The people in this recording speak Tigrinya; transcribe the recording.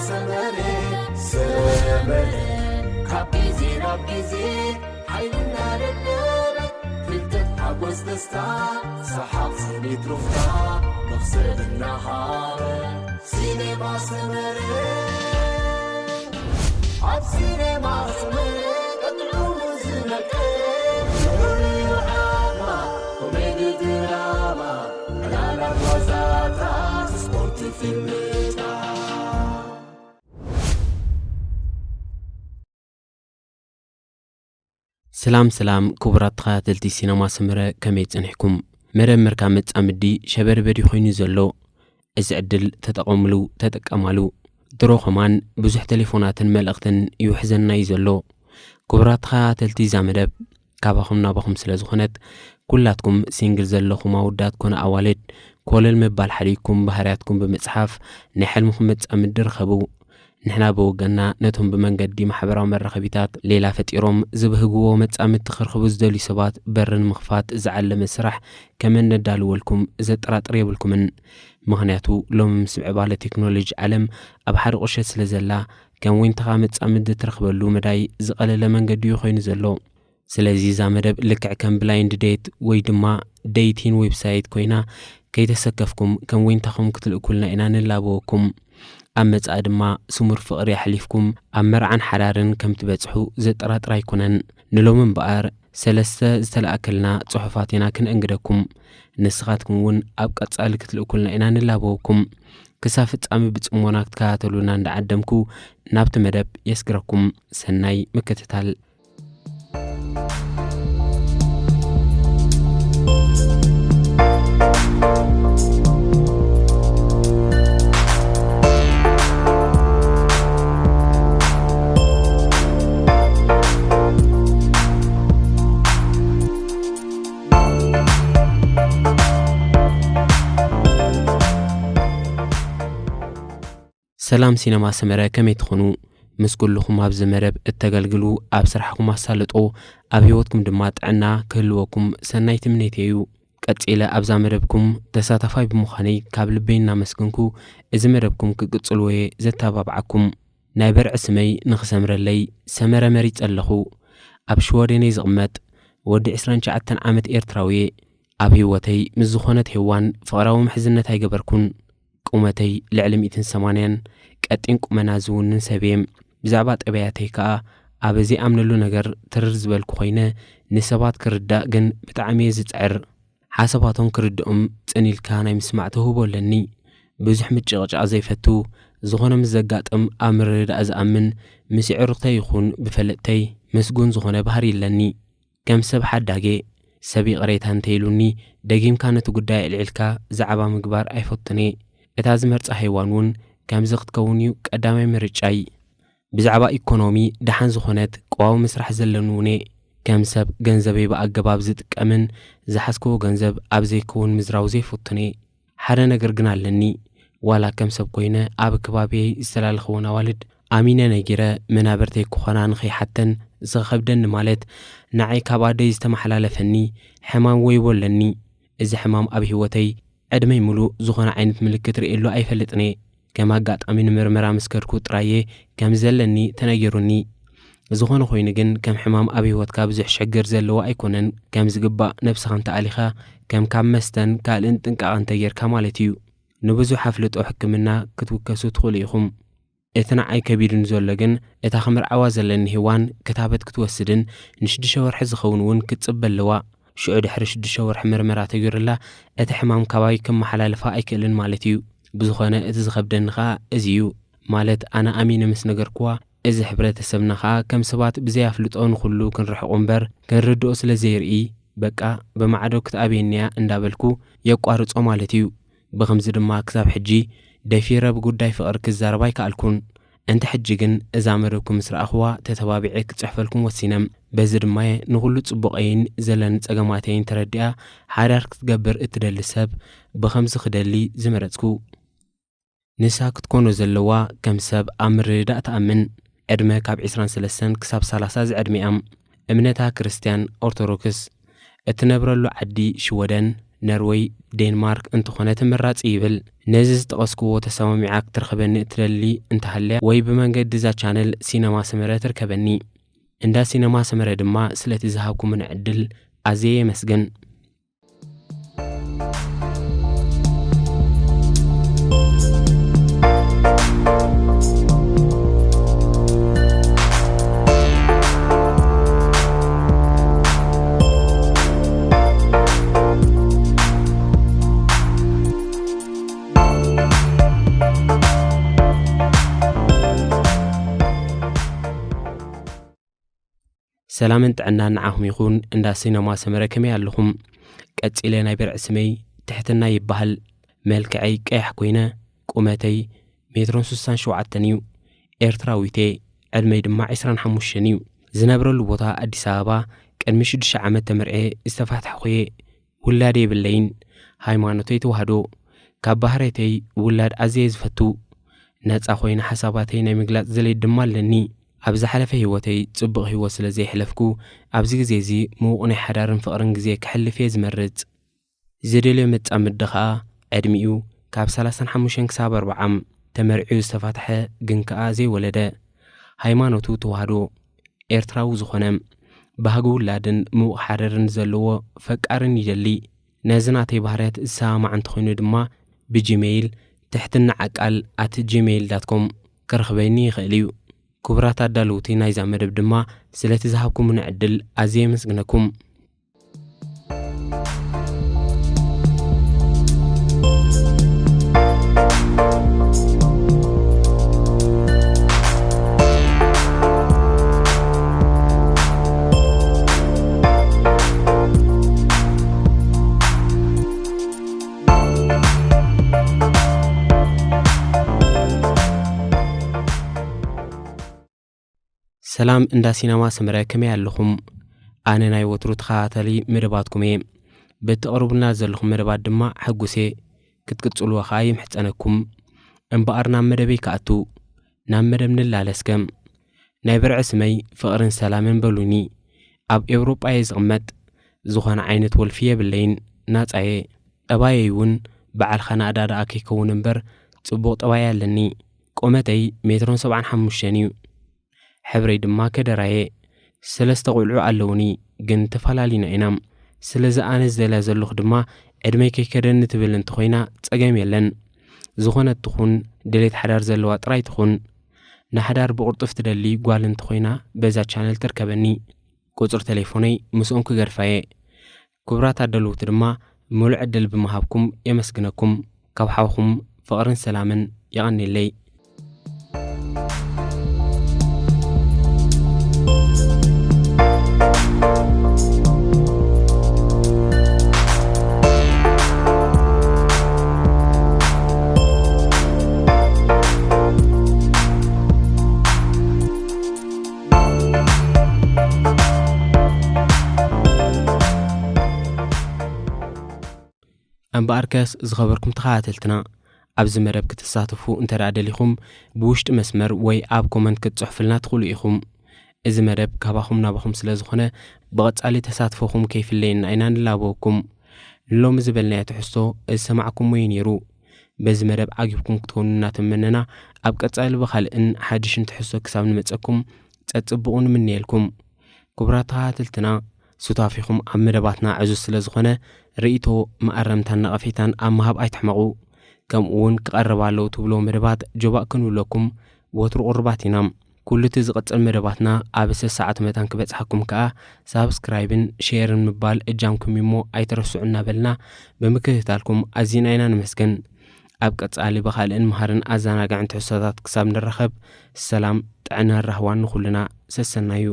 ሰመረ ሰመረ ካብ ግዜ ናብ ግዜ ሓይልና ደደበ ፍልጠት ሓጎስ ደስታ ሰሓቕ ስኒት ሩፍታ መኽሰብ እናሃበ ሲኔማ ሰመረ ኣብ ሲኔማ ሰመረ ቀጥዑሙ ዝነቀ ፍሉይ ዓማ ኮሜዲ ድራማ ዕላላት ዋዛታት ስፖርት ፊልምታት ሰላም ሰላም ክቡራት ተኸታተልቲ ሲነማ ሰመረ ከመይ ጸኒሕኩም? መደብ ምርካብ መጻምዲ ሸበርበዲ ኮይኑ ዘሎ እዚ ዕድል ተጠቐምሉ ተጠቀማሉ። ድሮ ከማን ብዙሕ ቴሌፎናትን መልእኽትን ይውሕዘና እዩ ዘሎ። ክቡራት ተኸታተልቲ እዛ መደብ ካባኹም ናባኹም ስለ ዝኾነት ኩላትኩም ሲንግል ዘለኹም ኣውዳት ኮነ ኣዋልድ ኮለል ምባል ሓዲግኩም ባህርያትኩም ብምጽሓፍ ናይ ሕልምኹም መጻምዲ ርኸቡ። ንሕና ብወገንና ነቶም ብመንገዲ ማሕበራዊ መራኸቢታት ሌላ ፈጢሮም ዝብህግዎ መጻምድቲ ክርኽቡ ዝደልዩ ሰባት በሪ ንምኽፋት ዝዓለመ ስራሕ ከም እነዳልወልኩም ዘጠራጥር የብልኩምን። ምኽንያቱ ሎሚ ምስ ምዕባለ ቴክኖሎጂ ዓለም ኣብ ሓደ ቁሸት ስለ ዘላ ከም ወይንታኻ መጻምዲ ትረኽበሉ መዳይ ዝቐለለ መንገዲ እዩ ኮይኑ ዘሎ። ስለዚ እዛ መደብ ልክዕ ከም ብላይንድ ዴት ወይ ድማ ዴይቲን ዌብሳይት ኮይና ከይተሰከፍኩም ከም ወይንታኹም ክትልእኩልና ኢና ንላበወኩም። ኣብ መጻኢ ድማ ስሙር ፍቕሪ ኣሕሊፍኩም ኣብ መርዓን ሓዳርን ከም ትበጽሑ ዘጠራጥር ኣይኮነን። ንሎሚ እምበኣር ሰለስተ ዝተለኣከልና ጽሑፋት ኢና ክነእንግደኩም። ንስኻትኩም እውን ኣብ ቀጻሊ ክትልእኩልና ኢና ንላበወኩም። ክሳብ ፍጻሚ ብጽሞና ክትከታተሉና እንዳዓደምኩ ናብቲ መደብ የስግረኩም። ሰናይ ምክትታል። ሰላም ሲነማ ሰመረ ከመይ ትኾኑ? ምስ ኩልኹም ኣብዚ መደብ እተገልግሉ ኣብ ስራሕኩም ኣሳልጦ ኣብ ህይወትኩም ድማ ጥዕና ክህልወኩም ሰናይ ትምኔተይ እዩ። ቀጺለ ኣብዛ መደብኩም ተሳታፋይ ብምዃነይ ካብ ልበይ እናመስገንኩ እዚ መደብኩም ክቅጽልዎ እየ ዘተባብዓኩም። ናይ በርዒ ስመይ ንኽሰምረለይ ሰመረ መሪጸ ኣለኹ። ኣብ ሽወደን እየ ዝቕመጥ። ወዲ ዕስራን ትሽዓተን ዓመት ኤርትራዊ እየ። ኣብ ህይወተይ ምስ ዝኾነት ሄዋን ፍቕራዊ ምሕዝነት ኣይገበርኩን። ቁመተይ ልዕሊ ሚእትን ሰማንያን ቀጢን ቁመና ዝውንን ሰብ እየ። ብዛዕባ ጠባያተይ ከኣ ኣብ ዘይኣምነሉ ነገር ትርር ዝበልኩ ኮይነ ንሰባት ክርዳእ ግን ብጣዕሚ እየ ዝጽዕር። ሓሳባቶም ክርድኦም ጽን ኢልካ ናይ ምስማዕ ተውህቦ ኣለኒ። ብዙሕ ምጭቕጫቕ ዘይፈቱ፣ ዝኾነ ምስ ዘጋጥም ኣብ ምርድዳእ ዝኣምን፣ ምስ የዕሩኽተይ ይኹን ብፈለጥተይ ምስጉን ዝኾነ ባህሪ ኣለኒ። ከም ሰብ ሓዳጌ፣ ሰብ ይቕሬታ እንተኢሉኒ ደጊምካ ነቲ ጉዳይ ኣልዒልካ ዛዕባ ምግባር ኣይፈቱን እየ። እታ ዝመርጻ ሄዋን እውን ከምዚ ክትከውን እዩ ቀዳማይ ምርጫይ። ብዛዕባ ኢኮኖሚ ደሓን ዝኾነት ቀዋዊ ምስራሕ ዘለኒ እውን እየ። ከም ሰብ ገንዘበይ ብኣገባብ ዝጥቀምን ዝሓዝክዎ ገንዘብ ኣብ ዘይከውን ምዝራው ዘይፈቱን እየ። ሓደ ነገር ግን ኣለኒ። ዋላ ከም ሰብ ኮይነ ኣብ ከባቢየይ ዝተላለኽወን ኣዋልድ ኣሚነ ነጊረ መናብርተይ ክኾና ንኸይሓተን ዝኸብደኒ ማለት ንዓይ ካብ ኣደይ ዝተመሓላለፈኒ ሕማም ወይቦ ኣለኒ። እዚ ሕማም ኣብ ህይወተይ ዕድመይ ምሉእ ዝኾነ ዓይነት ምልክት ርእየሉ ኣይፈልጥን እየ። ከም ኣጋጣሚ ንምርመራ ምስ ከድኩ ጥራየ ከም ዘለኒ ተነጊሩኒ። ዝኾነ ኮይኑ ግን ከም ሕማም ኣብ ህይወትካ ብዙሕ ሽግር ዘለዎ ኣይኮነን። ከም ዝግባእ ነብስኻ እንተኣሊኻ ከም ካብ መስተን ካልእን ጥንቃቐ እንተጌርካ ማለት እዩ። ንብዙሕ ኣፍልጦ ሕክምና ክትውከሱ ትኽእሉ ኢኹም። እቲ ንዓይ ከቢዱኒ ዘሎ ግን እታ ክምርዓዋ ዘለኒ ሄዋን ክታበት ክትወስድን ንሽዱሽተ ወርሒ ዝኸውን እውን ክትጽበ ኣለዋ። ሽዑ ድሕሪ ሽዱሽተ ወርሒ ምርመራ ተገይሩላ እቲ ሕማም ካባይ ክመሓላልፋ ኣይክእልን ማለት እዩ። ብዝኾነ እቲ ዝኸብደኒ ኸኣ እዚ እዩ። ማለት ኣነ ኣሚነ ምስ ነገርክዋ እዚ ሕብረተሰብና ኸኣ ከም ሰባት ብዘይ ኣፍልጦ ንኹሉ ክንርሕቖ እምበር ክንርድኦ ስለ ዘይርኢ በቃ ብማዕዶ ክትኣብየኒ እያ እንዳበልኩ የቋርጾ ማለት እዩ። ብኸምዚ ድማ ክሳብ ሕጂ ደፊረ ብጉዳይ ፍቕሪ ክዛረብ ኣይከኣልኩን። እንተ ሕጂ ግን እዛ መደብኩም ምስ ረኣኽዋ ተተባቢዐ ክጽሕፈልኩም ወሲነ። በዚ ድማ እየ ንኹሉ ጽቡቐይን ዘለኒ ጸገማተይን ተረዲኣ ሓዳር ክትገብር እትደሊ ሰብ ብኸምዚ ክደሊ ዝመረጽኩ። ንሳ ክትኮኖ ዘለዋ ከም ሰብ ኣብ ምርድዳእ ትኣምን። ዕድመ ካብ ዕስራን ሰለስተን ክሳብ ሰላሳ ዝዕድሚኣ። እምነታ ክርስትያን ኦርቶዶክስ። እትነብረሉ ዓዲ ሽወደን። ነርወይ፣ ዴንማርክ እንተኾነ ተመራጺ ይብል። ነዚ ዝጠቐስክዎ ተሰማሚዓ ክትረኽበኒ እትደሊ እንተሃልያ ወይ ብመንገዲ እዛ ቻነል ሲነማ ሰመረ ትርከበኒ። እንዳ ሲነማ ሰመረ ድማ ስለቲ ዝሃብኩምን ዕድል ኣዝየ የመስግን። ሰላምን ጥዕናን ንዓኹም ይኹን። እንዳ ሲነማ ሰመረ ከመይ ኣለኹም? ቀጺለ ናይ በርዒ ስመይ ትሕትና ይበሃል። መልክዐይ ቀያሕ ኮይነ፣ ቁመተይ ሜትሮን ስሳን ሸውዓተን እዩ። ኤርትራዊት እየ። ዕድመይ ድማ ዕስራን ሓሙሽተን እዩ። ዝነብረሉ ቦታ ኣዲስ ኣበባ። ቅድሚ ሽዱሽተ ዓመት ተመርዕየ ዝተፋታሕኹ እየ። ውላድ የብለይን። ሃይማኖተይ ተዋህዶ። ካብ ባህርየተይ ውላድ ኣዝየ ዝፈቱ። ነጻ ኮይነ ሓሳባተይ ናይ ምግላጽ ድሌት ድማ ኣለኒ። ኣብ ዝሓለፈ ህይወተይ ጽቡቕ ህይወት ስለ ዘየሕለፍኩ፣ ኣብዚ ግዜ እዚ ምዉቕ ናይ ሓዳርን ፍቕርን ግዜ ከሕልፍ እየ ዝመርጽ። ዝደልዮ መጻምዲ ኸኣ ዕድሚኡ ካብ ሰላሳን ሓሙሽተን ክሳብ ኣርብዓ ተመርዕዩ ዝተፋትሐ ግን ከኣ ዘይወለደ፣ ሃይማኖቱ ተዋህዶ፣ ኤርትራዊ ዝኾነ፣ ባህጊ ውላድን ምዉቕ ሓዳርን ዘለዎ ፈቃርን ይደሊ። ነዚ ናተይ ባህርያት ዝሰማማዕ እንተኾይኑ ድማ ብጂሜይል ትሕትና ዓቃል ኣት ጂሜይል ዳት ኮም ክረኽበኒ ይኽእል እዩ። ክቡራት ኣዳለውቲ ናይዛ መደብ ድማ ስለቲ ዝሃብኩምኒ ዕድል ኣዝየ የመስግነኩም። ሰላም እንዳ ሲነማ ሰመረ፣ ከመይ ኣለኹም? ኣነ ናይ ወትሩ ተኸታታሊ መደባትኩም እየ። በቲ ተቕርቡልና ዘለኹም መደባት ድማ ሕጉስ እየ። ክትቅጽልዎ ኸኣ ይምሕጸነኩም። እምበኣር ናብ መደበይ ክኣቱ። ናብ መደብ ንላለ እስከ። ናይ በርዒ ስመይ ፍቕርን ሰላምን በሉኒ። ኣብ ኤውሮጳ እየ ዝቕመጥ። ዝኾነ ዓይነት ወልፊ የብለይን። ናጻ እየ። ጠባየይ እውን በዓል ኻናዳ ደኣ ከይከውን እምበር ጽቡቕ ጠባይ ኣለኒ። ቁመተይ ሜትሮን ሰብዓን ሓሙሽተን እዩ። ሕብረይ ድማ ከደራየ። ሰለስተ ቆልዑ ኣለውኒ፣ ግን ተፈላሊና ኢና። ስለዚ ኣነ ዝደልያ ዘለኹ ድማ ዕድመይ ከይከደኒ ትብል እንተኾይና ጸገም የለን። ዝኾነት ትኹን ድሌት ሓዳር ዘለዋ ጥራይ ትኹን። ንሓዳር ብቕልጡፍ ትደሊ ጓል እንተኾይና በዛ ቻነል ትርከበኒ። ቁጽሪ ተሌፎነይ ምስኦም ክገድፋ እየ። ክቡራት ኣዳለውቲ ድማ ምሉእ ዕድል ብምሃብኩም የመስግነኩም። ካብ ሓውኹም ፍቕርን ሰላምን። የቐንየለይ። እምበኣርከስ ዝኸበርኩም ተኸታተልትና፣ ኣብዚ መደብ ክትሳተፉ እንተ ደኣ ደሊኹም፣ ብውሽጢ መስመር ወይ ኣብ ኮመንት ክትጽሕፉልና ትኽእሉ ኢኹም። እዚ መደብ ካባኹም ናባኹም ስለ ዝኾነ፣ ብቐጻሊ ተሳትፎኹም ከይፍለየና ኢና ንላበወኩም። ንሎሚ ዝበልናዮ ትሕዝቶ ዝሰማዕኩሞ እዩ ነይሩ። በዚ መደብ ዓጊብኩም ክትኮኑ እናተመነና፣ ኣብ ቀጻሊ ብኻልእን ሓድሽን ትሕዝቶ ክሳብ ንመጸኩም ጸጽብቑ ንምነየልኩም። ክቡራት ተኸታተልትና፣ ሱታፊኹም ኣብ መደባትና ዕዙዝ ስለ ዝኾነ፣ ርእይቶ፣ መኣረምታን ነቐፌታን ኣብ ምሃብ ኣይትሕመቑ። ከምኡ እውን ክቐርብ ኣለዉ ትብሎ መደባት ጆባእ ክንብለኩም ወትሩ ቁሩባት ኢና። ኩሉ እቲ ዝቕጽል መደባትና ኣብ ሰሰዓት መታን ክበጽሓኩም ከኣ ሳብስክራይብን ሼርን ምባል እጃምኩም እዩ እሞ ኣይትረስዑ እናበልና ብምክትታልኩም ኣዚና ኢና ንመስገን። ኣብ ቀጻሊ ብኻልእን መሃርን ኣዘናጋዕን ትሕዝቶታት ክሳብ ንራኸብ ሰላም፣ ጥዕናን ራህዋን ንኹልና ሰሰናዩ።